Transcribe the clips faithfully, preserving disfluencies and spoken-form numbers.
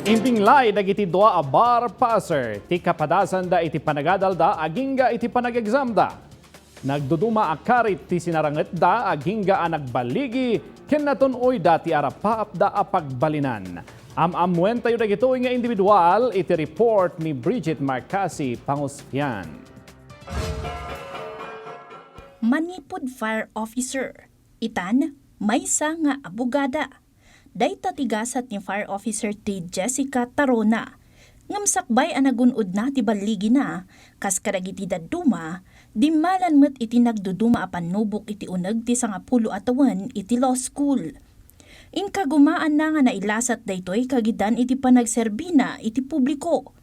Impinglay dagiti dua a bar passer ti kapadasanda iti panagadalda agingga iti panag-examda. Nagduduma a karit ti sinarangetda agingga a nagballigi ken natun-oyda ti arapaapda a pagbalinan. Am-ammuentayo dagitoy nga individual iti report ni Bridget Marcasi Panguspian. Manipud fire officer, itan, maysa nga abogada. Dayta ti gasat ni Fire Officer ti Jessica Tarona. Ngem sakbay a nagun-odna ti balligina, kas kadagiti dadduma, dimmalan met iti nagduduma a pannubok iti uneg ti sangapulo a tawen iti law school. Inkagumaanna nga nailasat daytoy kagidan iti panagserbina iti publiko.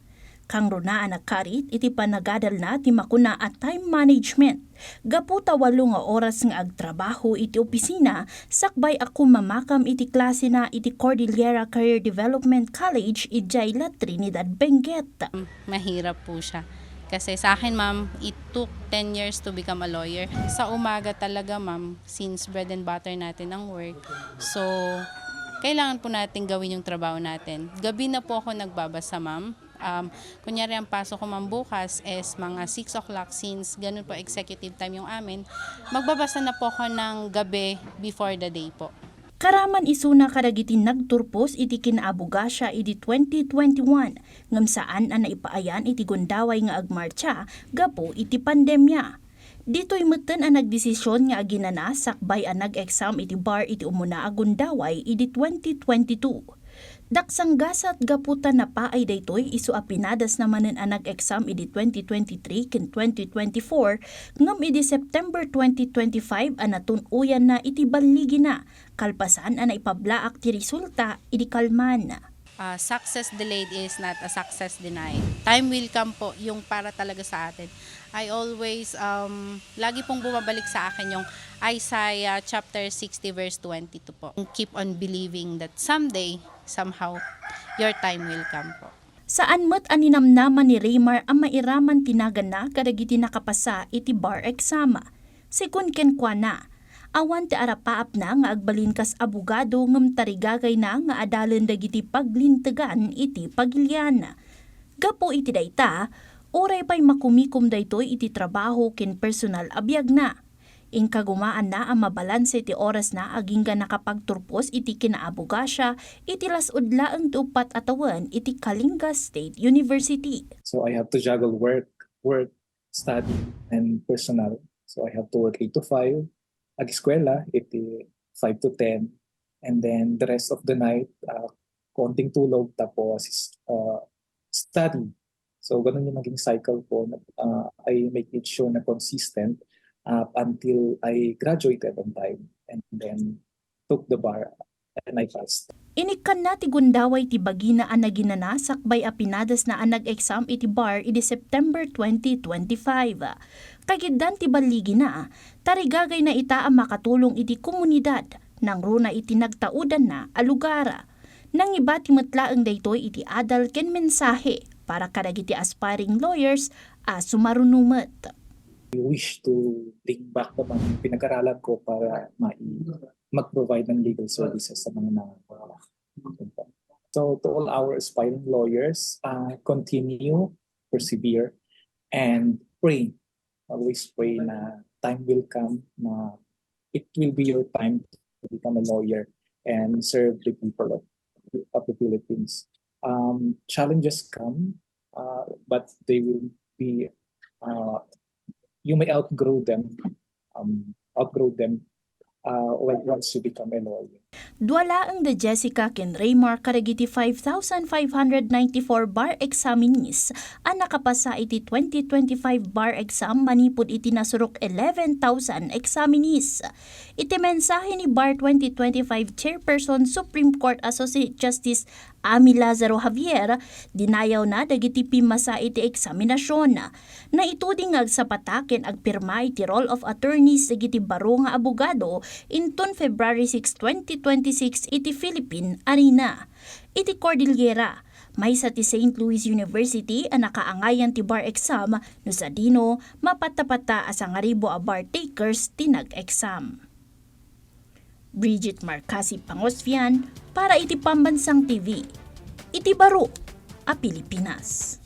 Kangruna a nakarit iti panagadalna ti makuna a time management, gapu ta walo nga oras nga agtrabaho iti opisina sakbay a kumamakam iti klasena iti Cordillera Career Development College idiay La Trinidad, Benguet. Mahirap po siya. Kasi sa akin, ma'am, it took ten years to become a lawyer. Sa umaga talaga, ma'am, since bread and butter natin ang work. So, kailangan po natin gawin yung trabaho natin. Gabi na po ako nagbabasa, ma'am. Um, kunyari, ang pasok ko, ma'am, bukas is mga six o'clock, since ganun po executive time yung amin. Magbabasa na po ako ng gabi before the day po. Karaman isuna kadagiti nagturpos iti kinaabogasia idi twenty twenty-one, ngem saan a naipaayan iti gundaway nga agmartsa gapu iti pandemia. Ditoy metten a nagdesisyon nga aginana sakbay a nag-exam iti bar iti umuna a gundaway idi twenty twenty-two. Daksang gasat gapu ta napaay daytoy isu a pinadasna manen a nag-exam idi twenty twenty-three ken twenty twenty-four, ngem idi September twenty twenty-five a natun-oyanna iti balligina, kalpasan a naipablaak ti resulta idi kalman. Ah, success delayed is not a success denied. Time will come po yung para talaga sa atin. I always, um, lagi pong bumabalik sa akin yung Isaiah chapter sixty verse twenty-two po. Keep on believing that someday, somehow, your time will come po. Saan met a ninamnama ni Raymar a mairaman ti naganna kadagiti nakapasa iti bar exam. Segun kenkuana, awan ti arapaapna nga agbalin kas abogado ngem tarigagayna nga adalen dagiti paglintegan iti pagilian. Gapu iti dayta, uray pay makumikom daytoy iti trabaho ken personal a biagna. Inkagumaanna a mabalanse ti orasna agingga nakapagturpos iti kinaabogasia iti las-ud laeng ti uppat a tawen iti Kalinga State University. So I have to juggle work, work, study, and personal. So I have to work eight to five, ag-eskwela iti five to ten, and then the rest of the night, ah, konting tulog, tapos, ah, study. So, ganun yung naging cycle ko. Nag-, ah, I make it sure na consistent up until I graduated on time and then took the bar and I passed. Inikkanna ti gundaway ti bagina a naginana sakbay a pinadasna a nag-exam iti bar idi September twenty twenty-five. Kagiddan ti balligina, tarigagayna ita a makatulong iti komunidad, nangruna iti nagtaudanna a lugar. Nangibati met laeng daytoy iti adal ken mensahe para kadagiti aspiring lawyers a sumaruno met. I wish to bring back naman yung pinag-aralan ko para mai-, mag-provide ng legal services sa mga nangangailangan. So, to all our aspiring lawyers, uh, continue, persevere, and pray. Always pray na time will come na it will be your time to become a lawyer and serve the people of, of the Philippines. Um, challenges come, uh, but they will be, uh, you may outgrow them, um, outgrow them, uh, when, once you become a lawyer. Dua laeng da Jessica ken Raymar kadagiti five thousand five hundred ninety-four bar examinees a nakapasa iti twenty twenty-five bar exam manipud iti nasurok eleven thousand examinees. Iti mensahe ni Bar twenty twenty-five Chairperson Supreme Court Associate Justice Amy Lazaro Javier, dinayawna dagiti pimmasa iti eksaminasion. Naituding nga agsapata ken agpirma iti Roll of Attorneys dagiti baro nga abogado inton February six, twenty twenty-six iti Philippine Arena. Iti Cordillera, maysa ti Saint Louis University a nakaangayan ti bar exam no sadino, mapatta-patta a sangaribu a bar takers ti nag-exam. Bridget Marcasi Pangosfian para iti Pambansang T V, iti baro a Pilipinas.